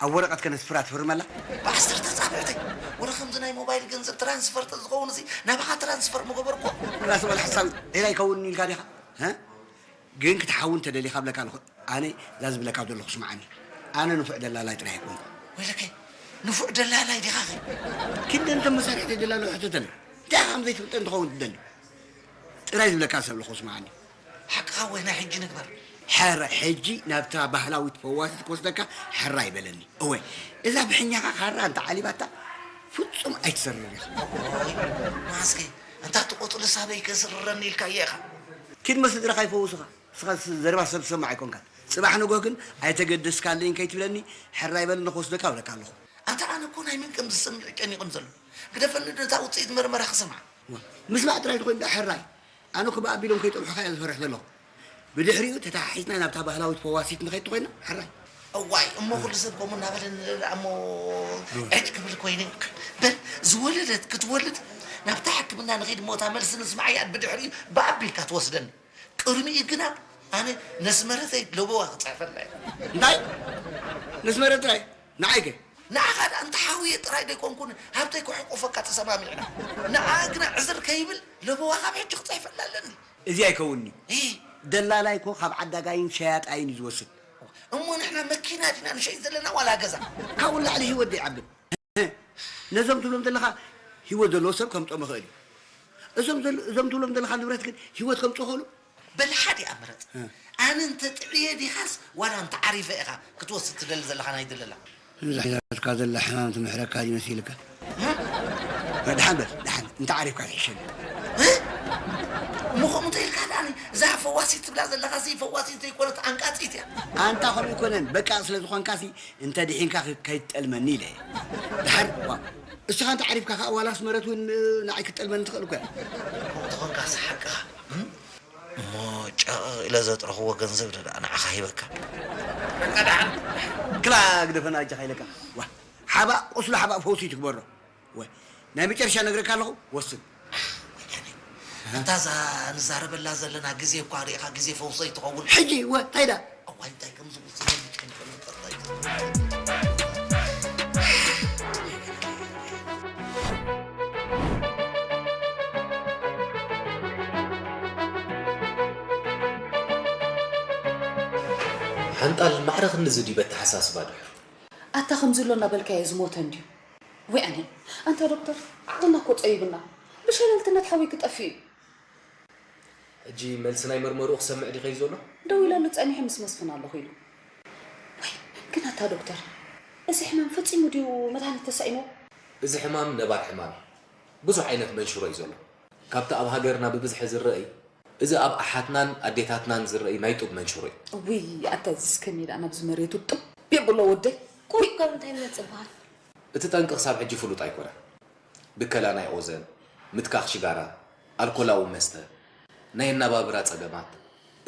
ኣብ ወረቐት ከነስፍራ ትፍርመላ? ብዓሰርተ ኣጻብዕተይ። ወረ ከምዚ ናይ ሞባይል ገንዘብ ትራንስፈር ተዝኸውን እዚ ናባኻ ትራንስፈር ምገበርኩ። ራስ በል ሓሳዊ፣ ዒላ ይከውን ኢልካ ዲኻ? እ? ግን ክትሓዊ እንተደሊኻ እብለካ ኣለኹ። ኣነ እዛ ዝብለካ ዘለኹ ስምዓኒ። ኣነ ንፉዕ ደላላይ ጥራይ ኣይኮንኩ። ወይለከ፣ ንፉዕ ደላላይ ዲኻ ኸ? ክንደን እተን መሳርሕተይ ደላሎ ሕተተለይ። እንታይ ከም ዘይትፈልጠን ትኸውን ትደሊ? ጥራይ ዝብለካ ሰብ ኣለኹ ስምዓኒ። ሓቅኻ ወይ ናይ ሕጂ ንግበር። ሕረ፣ ሕጂ ናብታ ባህላዊት ፈዋሲት ክወስደካ ሕራይ በለኒ። እወ፣ እዛ ብሕኛኻ ካራ እንተ ዓሊባታ ፍጹም ኣይትሰርር ኢኻ። ኦይ፣ ማስከ፣ እንታ ትቆጽሉ ሳበይ ከስርረኒ ኢልካዮ ኢኻ። ኪድ መስድረኻ ይፈውሱኻ። ንስኻ ዘረባ ሰብ ትሰምዕ ኣይኮንካን። ጽባሕ ንጎህ ግን ኣይተገደስካለይን ከይትብለኒ፣ ሕራይ በል ንኽወስደካ እብለካ ኣለኹ። ኣንታ ኣነ እኮ ናይ መን ከም ዝስምዕ ጨኒቑኒ ዘሎ። ግደፈኒ ነታ ውጽኢት መርመራ ክሰምዓ። ዋ፣ ምስማዕ ጥራይ እንተኾይኑ ደኣ ሕራይ። ኣነ እኮ ብኣቢሎም ከይጠብሑኻ እየ ዝፈርሕ ዘለኹ። ብድሕሪኡ ተተሓሒዝና ናብታ ባህላዊት ፈዋሲት ንኸይድ ተኾይና ሕራይ። እዋይ፣ እሞ ኩሉ ሰብ ከምኡ እናበለ ንለላ እሞ ሩን። ዕጭ ክብል ኮይነ። በል፣ ዝወለደት ክትወልድ ናብታ ሕክምና ንኸይድ እሞ እታ መልሲ ንስምዓያ ብድሕሪኡ ብኣቢልካ ትወስደኒ። ቅድሚኡ ግና ኣነ ነስመረተይ ለበዋ ክጽሕፈላ እየ። እንታይ? ነስመረተይ? ንዓይ ከ? ንዓኻ ደኣ እንተሓውየ ጥራይ ደይኮንኩን ሃብተይ ክሕቁፈካ ተሰማሚዕና። ንዓ ግና ዕዝር ከይብል ለበዋ ካብ ሕጂ ክጽሕፈላ ኣለኒ። እዚ ኣይከውንን'ዩ። እ። ደላላይ እኮ ካብ ዓዳጋይን ሸያጣይን እዩ ዝወስድ። እሞ ንሕና መኪና ዲና ንሸይጥ ዘለና ዋላ ገዛ? ካብኡ ንላዕሊ ህይወት ደይዓብን። ነዞም ትብሎም ዘለኻ ህይወት ዘለዎ ሰብ ከምጦም ይኽእል እዩ። እዞም ዘል- እዞም ትብሎም ዘለኻ ንብረት ግን ህይወት ከምፅእ ኸሉ በል ሓደ እያ ምረፅ። ኣነ እንተ ጥዕየ ዲኻስ ዋላ እንተ ዓሪፈ ኢኻ ክትወስድ ትደሊ ዘለኻ ናይ ድለላ? እዛ ሒዛትካ ዘላ ሕማም ትምሕረካ ድዩ መሲልካ? ደሓን በል ደሓን፣ እንተ ዓሪፍካ ትሕሸኒ። እሞ ከምኡ ተኢልካ ደኣ እዛ ፈዋሲት ትብላ ዘለኻ ሲ ፈዋሲት ዘይኮነት ኣንቃጺት እያ። ኣንታ ከምኡ ኣይኮነን፣ በቃ ስለ ዝኾንካ ሲ እንተ ድሒንካ ከይትጠልመኒ ኢለ እየ። ደሓር ዋ እስኻ እንተ ዓሪፍካ ከኣ ዋላ ኣስመረት እውን ንዓይ ክትጠልመኒ ትኽእል እኮ እያ። ከምኡ ተኾንካ ሲ ሓቅኻ። እሞ ጨቕ ኢለ ዘጥረኽዎ ገንዘብ ዶ ደኣ ንዓኻ ሂበካ? ክላ ግደፈና ኣጃኻ ኢለካ ዋ ሓባእ ቁስሉ ሓባእ ፈውሲ ትግበሮ። ወይ ናይ መጨረሻ ነግረካ ኣለኹ ወስን። እታ እዛ ንዛረበላ ዘለና ግዜ እኳ ርኢኻ ግዜ ፈውሰይ ትኸውን። ሕጂ ወ እንታይ ዳ እዋይ እንታይ ከም ዝውስን ሓንጣል ማዕረ ክንዚ ድዩ በተሓሳስባ ድሕር ኣታ ከምዚ ኣሎ እናበልካዮ ዝሞተ እንድዩ። ወይ ኣነ ኣንታ ዶክተር ዓቕልና እኮ ጸይብና። ብሸለልትነት ሓወይ ክጠፍእ እዩ። ሕጂ መልሲ ናይ መርመርኡ ክሰምዕ ድዩ ከይዱ ዘሎ? ደዊለሉ ጸኒሑ ምስ መስፍን ኣለኹ ኢሉ። ወይ ግን ኣታ ዶክተር እዚ ሕማም ፈጺሙ ድዩ መድሃኒት ተሳኢንዎ? እዚ ሕማም ነባር ሕማም እዩ። ብዙሕ ዓይነት መንሽሮ እዩ ዘሎ። ካብቲ ኣብ ሃገርና ብብዝሒ ዝረኣይ እዚ ኣብ ኣሓትናን ኣዴታትናን ዝረኣይ ናይ ጡብ መንሽሮ እዩ። እውይ ኣታ እዚስ ከመይ ደኣ ናብዚ መሬቱ ጥብ የብሎ ወደይ። ቁሩብ ካብ እንታይ ይመጽእ ይበሃል? እቲ ጠንቂ ክሳብ ሕጂ ፍሉጥ ኣይኮነን። ብከላ ናይ ኦዘን፣ ምትካኽ ሽጋራ፣ ኣልኮላዊ መስተ፣ ናይ ኣነባብራ ጸገማት፣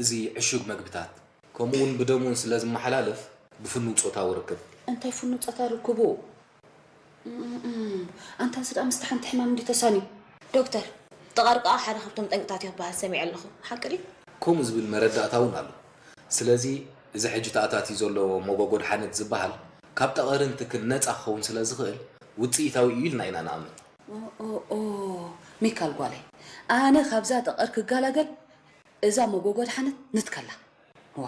እዚ ዕሹግ መግብታት፣ ከምኡውን ብደም እውን ስለ ዝመሓላለፍ ብፍኑው ጾታዊ ርክብ። እንታይ ፍኑው ጾታዊ ርክቡ? ኣንታ እዚ ደኣ ምስቲ ሓንቲ ሕማም እንድዩ ተሳንዩ። ዶክተር፣ ጠቐርቃ ሓደ ካብቶም ጠንቅታት እዩ ክበሃል ሰሚዐ ኣለኹ። ሓቂ ድዩ? ከምኡ ዝብል መረዳእታ እውን ኣሎ። ስለዚ እዚ ሕጂ ተኣታትዩ ዘሎ መጎጎ ደሓነት ዝበሃል ካብ ጠቐሪ እንትክን ነጻ ክኸውን ስለ ዝኽእል ውጽኢታዊ እዩ ኢልና ኢና ንኣምን። ኦኦኦ ሚካል ጓለይ፣ ኣነ ካብዛ ጠቐር ክገላገል እዛ መጎጎ ደሓነት ንትከላ። ዋ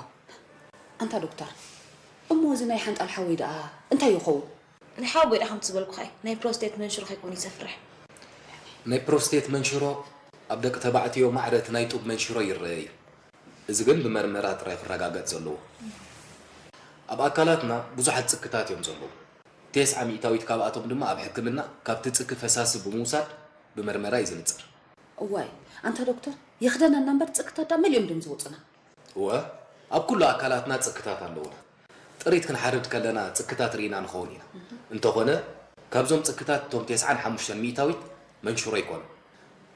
ኣንታ ዶክተር እሞ እዚ ናይ ሓንጣል ሓወይ ደኣ እንታይ ይኸውን? ናይ ሓወቦይ ደኣ ከምቲ ዝበልኩኻ እዩ ናይ ፕሮስቴት መንሽሮ ከይኮን እዩ ዘፍርሕ። ናይ ፕሮስቴት መንሽሮ ኣብ ደቂ ተባዕትዮ ማዕረ እቲ ናይ ጡብ መንሽሮ ይረአ እዩ። እዚ ግን ብመርመራ ጥራይ ክረጋገጽ ዘለዎ። ኣብ ኣካላትና ብዙሓት ጽክታት እዮም ዘለዉ። ቴስዓ ሚእታዊት ካብኣቶም ድማ ኣብ ሕክምና ካብቲ ጽኪ ፈሳሲ ብምውሳድ ብመርመራ እዩ ዝንጸር። እዋይ ኣንታ ዶክተር የኽደነና እምበር ጽክታት ደኣ መሊኦም ድዮም ዝወጹና? እወ፣ ኣብ ኩሉ ኣካላትና ጽክታት ኣለዉና። ጥሪት ክንሓርድ ከለና ጽክታት ርኢና ንኸውን ኢና። እንተኾነ፣ ካብዞም ጽክታት እቶም ተስዓን ሓሙሽተን ሚእታዊት መንሽሮ ኣይኮኑን።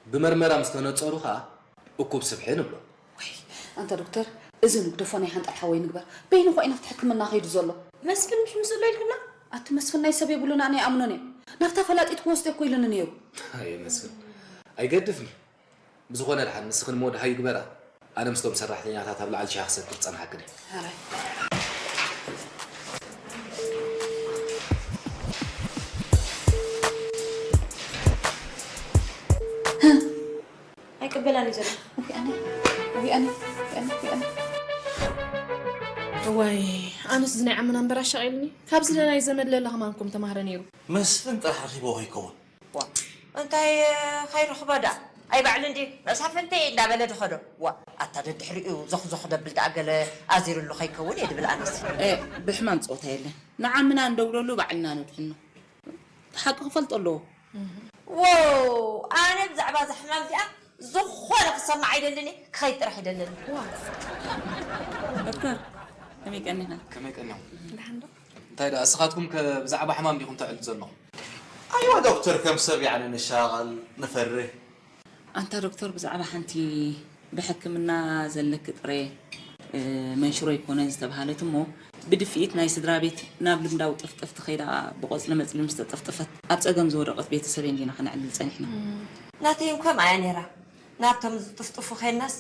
ብመርመራ ምስ ተነጸሩ ኸኣ እኩብ ስብሒ ንብሎም። ወይ ኣንታ ዶክተር፣ እዚ ንግደፎ ናይ ሓንጣል ሓወይ ንግበር። በይኑ እኮ እዩ ናብቲ ሕክምና ከይዱ ዘሎ። መስፍን ምሽ ምስ ዘሎ ኢልክና? ኣቲ መስፍን ናይ ሰብ የብሉን ኣነ ይኣምኖን እየ። ናብታ ፈላጢት ክወስደ እኮ ኢሉኒ ነይሩ። ኣየ መስፍን ኣይገድፍን። ብዝኾነ ደሓን ንስኽን እሞ ደሃዩ ግበራ። ኣነ ምስቶም ሰራሕተኛታት ኣብ ላዕሊ ሻሂ ክሰቲ ክጸንሓክን እየ። ሕራይ። ኣይቅበላን እዩ ዘሎ። ውይ ኣነ ውይ ኣነ ውይ ኣነ ውይ ኣነ እዋይ ኣነስ እዚ ናይ ዓምና እምበር ኣሻቒልኒ። ካብዚ ደናይ ዘመድ ለለ ከማንኩም ተማህረ ነይሩ። መስፍን ጥራሕ ረኺብዎ ከይከውን። እንታይ ከይረኽቦ ደኣ ኣይ ባዕሉ እንዲ መሳፍንተይ እንዳበለ ድኸዶ ዋ ኣታ ደድሕሪኡ ዞኽዞኽ ደብል ደኣ ገለ ኣዚሩሉ ከይከውን እየ ድብል ኣነስ። ብሕማም ፆታ የለን ንዓምና እንደውለሉ ባዕልና ነድሕኖ ሓቂ ክፈልጦ ኣለዎ። ዎው ኣነ ብዛዕባ እዛ ሕማም እዚኣ ዝኾነ ክሰማዕ ኣይደልን እየ ክኸይድ ጥራሕ ይደለኒ። ዶክተር ከመይ ቀኒኻ? ከመይ ቀኒኹም? እንታይ ደኣ እስኻትኩም ከ ብዛዕባ ሕማም ዲኹም ተዕልሉ ዘለኹም? ኣይዋ ዶክተር ከም ሰብ ያዕኒ ንሻቐል ንፈርህ። ኣንታ ዶክተር ብዛዕባ ሓንቲ ብሕክምና ዘለኪ ጥረ መንሽሮ ኣይኮነን ዝተብሃለት እሞ ብድፍኢት ናይ ስድራ ቤት ናብ ልምዳዊ ጥፍጥፍቲ ከይዳ ብቆፅሊ መፅሊ ምስ ተጠፍጠፈት ኣብ ፀገም ዝወደቐት ቤተሰብ እንዲና ከነዕልል ፀኒሕና። ናተይ እውን ከምኣ እያ ነይራ። ናብቶም ዝጥፍጥፉ ኸይድናስ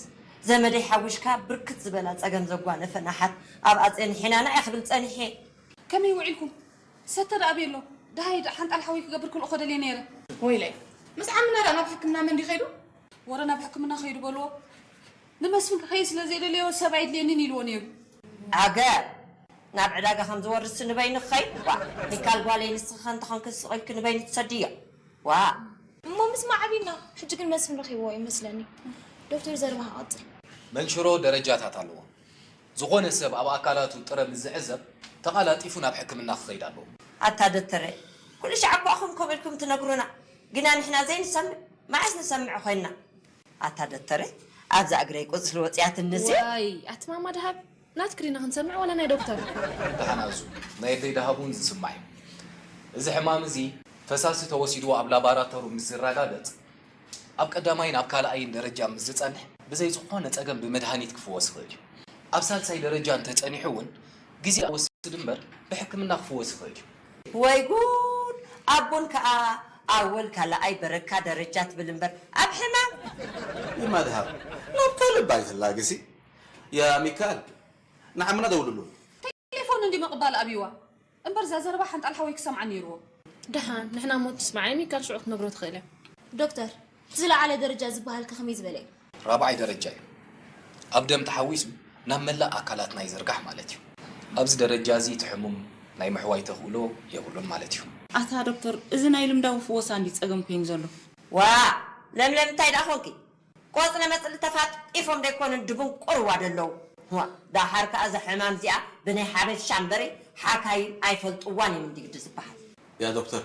ዘመደይ ሓዊስካ ብርክት ዝበላ ፀገም ዘጓነፈን ኣሓት ኣብኣ ፀኒሐ ኢና ንዓይ ክብል ፀኒሐ። ከመይ ውዒልኩም? ሰተ ደኣ ኣበይ ኣሎ? ደሃይ ሓንጣል ሓወይ ክገብር ክልእኾ ደልየ ነይረ። ወይለይ፣ ምስ ዓምና ደኣ ናብ ሕክምና መን ድዩ ከይዱ? ወረ ናብ ሕክምና ከይዱ በልዎ። ንመስፍን ክኸይድ ስለ ዘይደለዮ ሰብ ኣይድልየንን ኢልዎ ነይሩ። ዓገብ! ናብ ዕዳጋ ከም ዝወርድሲ ንበይኑ ክኸይድ? ዋእ! ሚካል ጓለይ ንስኺ ከ እንተኾንኪ ስቕ ኢልኪ ንበይኑ ትሰድዮ? ዋእ! እሞ ምስማዕ ዓቢና። ሕጂ ግን መስፍን ረኺብዎ እዩ መስለኒ። ዶክተር ዘረባኻ ቀጽል። መንሽሮ ደረጃታት ኣለዎ። ዝኾነ ሰብ ኣብ ኣካላቱ ጥረ ምስ ዝዕዘብ ተቓላጢፉ ናብ ሕክምና ክኸይድ ኣለዎ። ኣታ ዶክተረ፣ ኩሉ ሻዕ እኮ ኣኹም ከምኡ ኢልኩም ትነግሩና፣ ግና ንሕና ዘይንሰምዕ መዓስ ንሰምዕ ኮይንና? ኣታ ዶክተረ፣ ኣብዛ እግረይ ቁጽሊ ወጽያትኒ እዚኣ። ዋይ ኣቲ ማማ ደሃብ፣ ናትኪ ዲና ክንሰምዕ ዋላ ናይ ዶክተር? ደሓን ኣዙ፣ ናይ ኣደይ ደሃብ እውን ዝስማዕ እዩ። እዚ ሕማም እዚ ፈሳሲ ተወሲድዎ ኣብ ላባራቶሩ ምስ ዝረጋገጽ፣ ኣብ ቀዳማይን ኣብ ካልኣይን ደረጃ ምስ ዝጸንሕ፣ ብዘይ ዝኾነ ጸገም ብመድሃኒት ክፍወስ ይኽእል እዩ። ኣብ ሳልሳይ ደረጃ እንተጸኒሑ እውን ግዜ ይወስድ እምበር ብሕክምና ክፍወስ ይኽእል እዩ። ወይ ጉድ! ኣቦን ከኣ ኣወል ካልኣይ በረካ ደረጃ ትብል እምበር ኣብ ሕማም። ይማድሃብ ናብ ካልእ ባይ ትላገሲ። ያ ሚካል ንዓምና ደውልሉ። ቴሌፎን እንዲ ምቕባል ኣብይዋ እምበር እዛ ዘረባ ሓንጣል ሓወይ ክሰምዓ ነይርዎ። ደሓን ንሕና እሞ ትስምዓይ ሚካል ሽዑ ክትነግሮ ትኽእል እያ። ዶክተር፣ እቲ ዝለዓለ ደረጃ ዝበሃል ከ ከመይ ዝበለ እዩ? ራብዓይ ደረጃ እዩ። ኣብ ደም ተሓዊሱ ናብ መላእ ኣካላትና ይዝርጋሕ ማለት እዩ። ኣብዚ ደረጃ እዚ እቲ ሕሙም ናይ ምሕዋይ ተኽእሎ የብሉን ማለት እዩ። ኣታ ዶክተር፣ እዚ ናይ ልምዳዊ ፍወሳ እንዲ ጸገም ኮይኑ ዘሎ? ዋ፣ ለምለም እንታይ ደኣ ኾንኪ? ቆጽለ መጽሊ ተፋጢፎም ደይኮኑ ድብንቁርዋ ደለዉ። ዋ፣ ደሓር ከኣ እዛ ሕማም እዚኣ ብናይ ሓበሻ እምበሪ ሓካይም ኣይፈልጥዋን እዮም እንዲ ግዲ ዝበሃል። ያ ዶክተር፣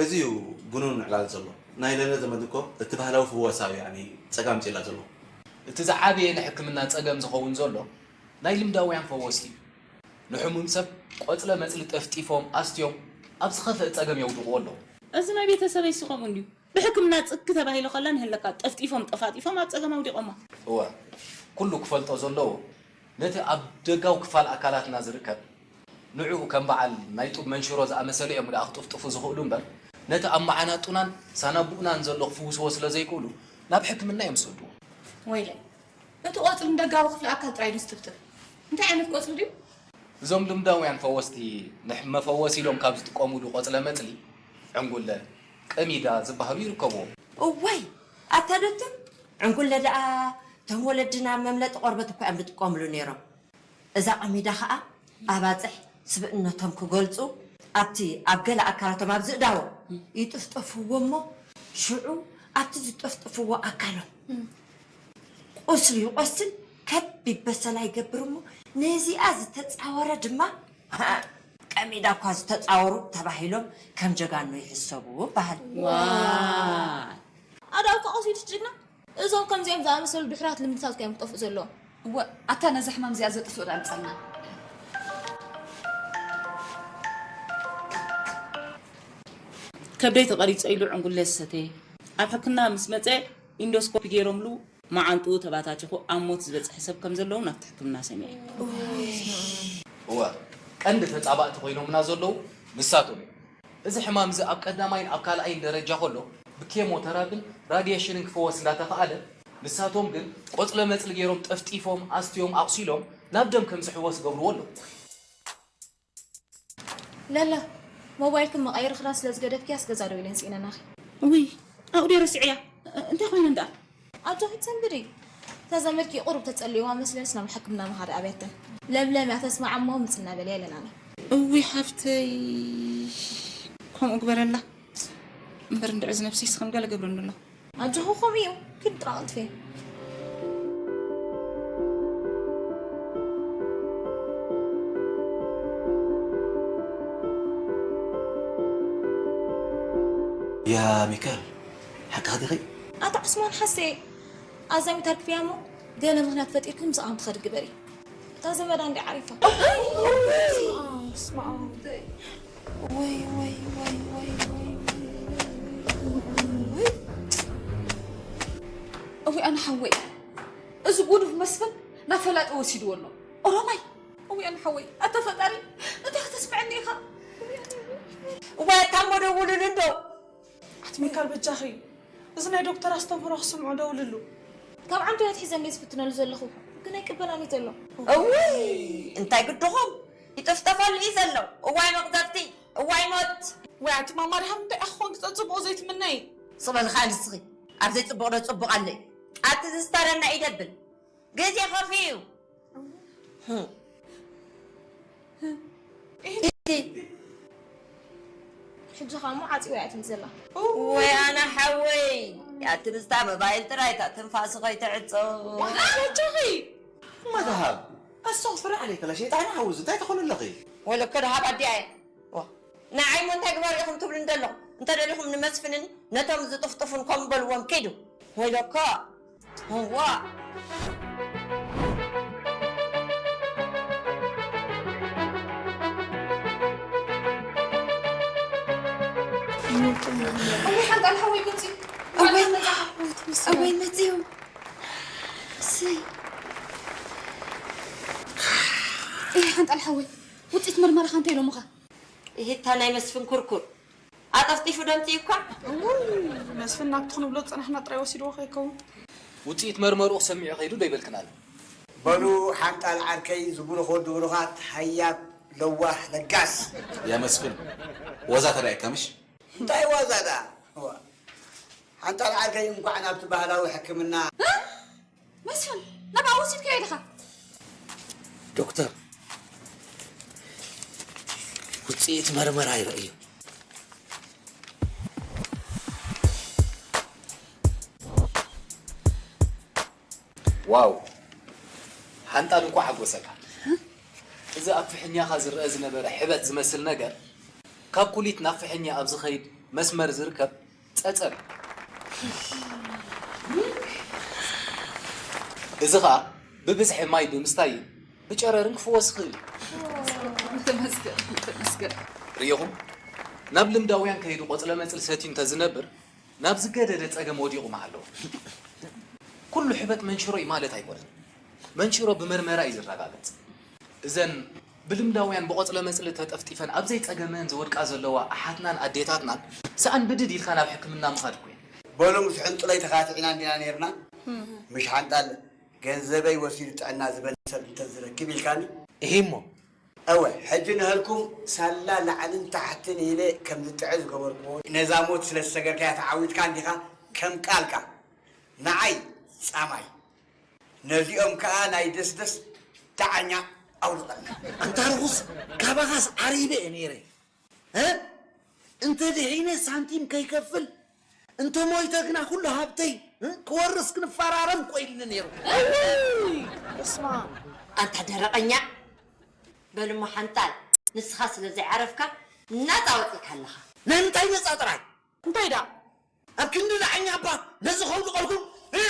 እዚ እዩ ብኑን ዕላል ዘሎ። ናይ ለለ ዘመድ እኮ እቲ ባህላዊ ፍወሳ እዩ፣ ያኒ፣ ጸጋ ኣምጺእላ ዘሎ። እቲ ዝዓበየ ንሕክምና ጸገም ዝኸውን ዘሎ ናይ ልምዳውያን ፈወስቲ እዩ። ንሕሙም ሰብ ቆጽለ መጽሊ ጠፍጢፎም ኣስትዮም ኣብ ዝኸፍአ ጸገም የውድቕዎ ኣለዉ። እዚ ናይ ቤተሰበይሲ ከምኡ እንድዩ። ብሕክምና ጽኪ ተባሂሉ ከላ ንህለካ ጠፍጢፎም ጠፋጢፎም ኣብ ጸገም ኣውዲቖማ። እወ፣ ኩሉ ክፈልጦ ዘለዎ ነቲ ኣብ ደጋዊ ክፋል ኣካላትና ዝርከብ ንዕኡ ከም በዓል ናይ ጡብ መንሽሮ ዝኣመሰለ እዮም ደኣ ክጥፍጥፉ ዝኽእሉ እምበር፣ ነቲ ኣብ መዓናጡናን ሳናቡእናን ዘሎ ክፍውስዎ ስለ ዘይክእሉ፣ ናብ ሕክምና እዮም ዝሰድዎ። ወይለይ፣ እቲ ቆጽሊ ንደጋዊ ክፍሊ ኣካል ጥራይ ድዩ ዝጥፍጥፍ? እንታይ ዓይነት ቆጽሊ ድዩ? እዞም ልምዳውያን ፈወስቲ ንሕ-፣ መፈወሲ ኢሎም ካብ ዝጥቀሙሉ ቆጽለ መጽሊ፣ ዕንጉለ፣ ቀሚዳ ዝበሃሉ ይርከብዎም። እዋይ፣ ኣታ ዶክተር፣ ዕንጉለ ደኣ እቶም ወለድና መምለጢ ቆርበት እኮ እዮም ዝጥቀምሉ ነይሮም። እዛ ቀሚዳ ኸኣ ኣባጽሕ ስብእነቶም ክገልጹ ኣብቲ ኣብ ገለ ኣካላቶም ኣብ ዝእዳዎም ይጥፍጠፍዎ እሞ ሽዑ ኣብቲ ዝጠፍጠፍዎ ኣካሎም ቁስሊ ይቆስል፣ ከቢድ በሰላ ይገብር እሞ ነዚኣ ዝተጻወረ ድማ ቀሚዳ እኳ ዝተጻወሩ ተባሂሎም ከም ጀጋኑ ይሕሰቡ ይበሃል። ዋይ። ኣዳውካ ቆሲድሽ ጅግና። እዞም ከምዚኦም ዝኣመሰሉ ድሑራት ልምድታት እዮም ክጠፍኡ ዘለዎም። እወ፣ ኣታ ነዛ ሕማም እዚኣ ዘጥፍኡ ዶ ኣምጻልና? ከብደይ ተቐሪጸ ኢሉ ዕንጉለ ዝሰተየ። ኣብ ሕክምና ምስ መጸ ኢንዶስኮፒ ገይሮምሉ መዓንጥኡ ተባታቲኹ ኣብ ሞት ዝበጽሐ ሰብ ከም ዘለዉ ናብቲ ሕክምና ሰሚዐ። እወ፣ ቀንዲ ተጻባእቲ ኮይኖምና ዘለዉ ንሳቶም እዮም። እዚ ሕማም እዚ ኣብ ቀዳማይን ኣብ ካልኣይን ደረጃ ከሎ ብኬሞተራፒን ራዲየሽንን ክፍወስ እንዳተኻእለ፣ ንሳቶም ግን ቆጽለ መጽሊ ገይሮም ጠፍጢፎም፣ ኣስትዮም፣ ኣቑሲሎም ናብ ደም ከም ዝሕወስ ገብርዎ ኣለዉ። ለለ፣ ሞባይልክን መቐየሪ ክዳን ስለ ዝገደፍክያስ ገዛ ደው ኢለን ስኢነናኺ። ውይ፣ ኣብኡ ድየ ረሲዐያ? እንታይ ኮይነን ደኣ? ኣጆኺ ትሰንብዲ። እታ ዘመድኪ ቁሩብ ተጸልይዋ መስለንስ ናብ ሕክምና ምኻድ ኣብያተን። ለምለም እያ ተስማዕ እሞ ምጽና በልያ ኢለናኒ። እውይ ሓፍተይ፣ ከምኡ ግበረላ እምበር እንድዒ እዚ ነብሰይስ ከም ገለ ገብረኒ ኣሎ። ኣጆኺ ከምኡ እዩ። ኪዲ ጥራ ቀልጥፊ። ያ ሚካል፣ ሓቅኻ ዲኺ? ኣታ ዑስማን ሓሴ፣ ኣዛሚት ኣርክብያ እሞ ገለ ምኽንያት ፈጢርኪ ምሳኣ ከም ትኸዲ ግበሪ። እታ ዘመዳ እንዲ ዓሪፋ። ስማ፣ ወይ፣ ወይ፣ ወይ፣ ወይ፣ ወይ፣ ወይ። እውይ ኣነ ሓወይ፣ እዚ ጉዱፍ መስፍን ናብ ፈላጢ ወሲድዎ ኣሎ። ኦሮማይ። እውይ ኣነ ሓወይ፣ ኣታ ፈጣሪ፣ እንታይ ከተስምዐኒ ኢኻ? እዋይ ኣታ እሞ ደውልሉ እንዶ። ኣቲ ሚካል በጃኺ፣ እዚ ናይ ዶክተር ኣስተምህሮ ክስምዖ ደውልሉ። ካብ ዓንዱ ኣትሒዘ እንድየ ዝፍትነሉ ዘለኹ፣ ግን ኣይቅበላን እዩ ዘሎ። እውይ፣ እንታይ ግድኹም? ይጥፍጠፈሉ እዩ ዘሎ። እዋይ መቕዘፍቲ፣ እዋይ ሞት። ወይ ኣቲ ማማ ደሓን እንታይ ኣኾንኪ ጸጽብቑ ዘይትምነይ? ስቕ በሊ ኸኣ ንስኺ፣ ኣብ ዘይጽቡቕ ዶ ጽቡቕ ኣሎ እዩ? ኣቲ ዝስተረና እዩ ደብል። ግዜ ከፊኡ። ሕጂ ኸኣ እሞ ዓጺዋ እያ ትብል ዘላ። ወይ ኣነ ሓወይ፣ ያቲ ምስታ መባይል ጥራይ እታ ትንፋሱ ከይትዕጾ። ኣጆኺ። እማ ደሃብ፣ ኣስተግፍር ዓለይከ ለሸይጣን ሓውዝ፣ እንታይ ትኾኑ ኣለኺ? ወለከ ደሃብ ኣዲኣ እያ። ዋ፣ ንዓይ እሞ እንታይ ግበሩ ኢኹም ትብሉኒ ዘለኹም? እንተ ደሊኹም ንመስፍንን ነቶም ዝጥፍጥፉን ከምኡ በልዎም፣ ኪዱ። ወይለካ። እዋ። እወይ፣ ሓንጣል ሓወይ መጺኡ። እወይ፣ መጺኡ። እወይ፣ መጺኡ። እሰይ። እይ፣ ሓንጣል ሓወይ፣ ውጽኢት መርመራኻ እንታይ ኢሎምኻ? እሂታ ናይ መስፍን ኩርኩር። ኣጠፍጢፉ ደምፂኡ እኳ። እውይ፣ መስፍን ናብቲ ክንብሎ ዝፀናሕና ጥራይ ወሲድዎ ከይከውን። ውፅኢት መርመርኡ ክሰሚዑ ከይዱ ዶ ይበልክናል? በሉ ሓንጣል ዓርከይ፣ ዝብሩኽ ወዲ ብሩኻት፣ ሃያብ፣ ለዋህ፣ ለጋስ። ያ መስፍን፣ ዋዛ ተራእየካ ምሽ? እንታይ ዋዛ ደኣ? እዋ። ሓንጣል ዓርከይ፣ እንኳዕ ናብቲ ባህላዊ ሕክምና። እ? መስፍን፣ ናብኣ ወሲድካዮ ዲኻ? ዶክተር፣ ውፅኢት መርመራ ይረእዩ። ዋው፣ ሓንጣል እንኳዕ ሓጎሰካ። እዚ ኣብ ፍሕኛኻ ዝረአ ዝነበረ ሕበጥ ዝመስል ነገር፣ ካብ ኩሊት ናብ ፍሕኛ ኣብ ዝኸይድ መስመር ዝርከብ ጸጸር እዩ። እዚ ኸኣ ብብዝሒ ማይ ብምስታይን ብጨረርን ክፍወስ ይኽእል እዩ። ተመስገን፣ ተመስገን። ርኢኹም፣ ናብ ልምዳውያን ከይዱ ቆጽለ መጽሊ ሰትዩ እንተዝነብር፣ ናብ ዝገደደ ጸገም ወዲቑ ምሃለወ። ኩሉ ሕበጥ መንሽሮ እዩ ማለት ኣይኮነን። መንሽሮ ብመርመራ እዩ ዝረጋገጽ። እዘን ብልምዳውያን ብቆጽለ መጽሊ ተጠፍጢፈን ኣብ ዘይጸገመን ዝወድቃ ዘለዋ ኣሓትናን ኣዴታትናን፣ ሰኣን ብድድ ኢልካ ናብ ሕክምና ምኻድ እኮ እዩ። በሉ፣ ምስ ሕንጥለይ ተኻቲዕና እንዲና ነይርና። ምሽ ሓንጣል፣ ገንዘበይ ወሲዱ ጥዕና ዝበኒ ሰብ እንተዝረክብ ኢልካኒ። እሂ እሞ። እወ፣ ሕጂ ንሀልኩም ሳላ ላዕልን ታሕትን ኢለ ከም ዝጥዐ ዝገበርኩዎ፣ ነዛ ሞት ስለ ዝሰገርካያ ተዓዊትካ እንዲኻ ከም ቃልካ። ንዓይ ጻማይ፣ ነዚኦም ከኣ ናይ ደስደስ ዳዓኛ ኣውልቐልና። ኣንታ ርኹስ፣ ካባኻስ ዓሪበ እየ ነይረ። እ? እንተ ድሒነ ሳንቲም ከይከፍል፣ እንተ ሞይተ ግና ኩሉ ሃብተይ፣ እ? ክወርስ ክንፈራረም እኮ ኢሉኒ ነይሩ። እውይ! በስመ ኣብ። ኣንታ ደረቐኛ፣ በል እሞ ሓንጣል፣ ንስኻ ስለ ዘይዓረፍካ ናጻ ወጺእካ ኣለኻ። ናይ ምንታይ ነጻ ጥራይ? እንታይ ደኣ? ኣብ ክንዲ ንዓኛ እባ ነዚ ከውድቐልኩም፣ እ?